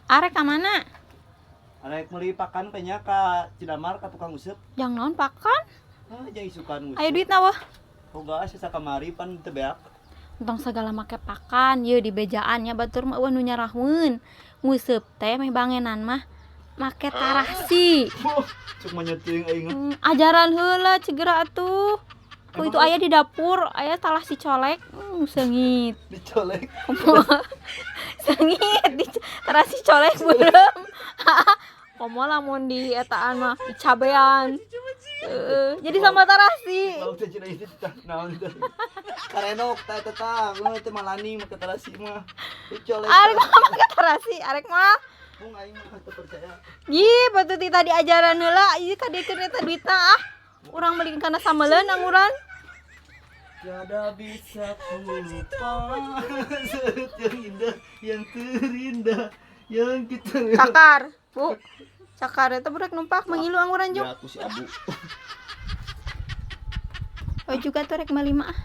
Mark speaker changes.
Speaker 1: Arek ka mana?
Speaker 2: Arek meuli pakan kayaknya ka Cidamar ka tukang useup.
Speaker 1: Jang naon pakan?
Speaker 2: Ah, jang isukan nguseup.
Speaker 1: Aya duit na wah.
Speaker 2: Boga sisa kamari pan teu beak.
Speaker 1: Entong segala make pakan, ye di bejaan nya batur mah euweuh nu nyarahweun. Nguseup teh meh bangenan mah make tarasi.
Speaker 2: Cuk mah teuing aing mah.
Speaker 1: Ajaran heula cegera atuh. Ku itu aya di dapur, aya tarasi colek, seungit.
Speaker 2: Dicolek.
Speaker 1: Kumaha? Seungit di tarasi colek beureum. Komo lamun di etaan mah dicabean. Heeh, jadi sama tarasi.
Speaker 2: Lauk teh cenah itu tah naon teh. Karenok tah eta tah, geus teh malani make tarasi mah. Dicolek.
Speaker 1: Arek mah make tarasi, arek mah.
Speaker 2: Mung aing mah teu percaya.
Speaker 1: Ih, patut ti tadi ajaran heula, ieu kadiekeun eta duitna ah. Urang meuli kana sambeleun angguran.
Speaker 2: Tiada bisa ku lupa saat yang indah, yang terindah, yang kita
Speaker 1: Cakar, Bu. Cakar eta budak numpak mengilu angguran juk.
Speaker 2: Ya aku si Abu.
Speaker 1: Oh juga tuh rek meuli mah ah.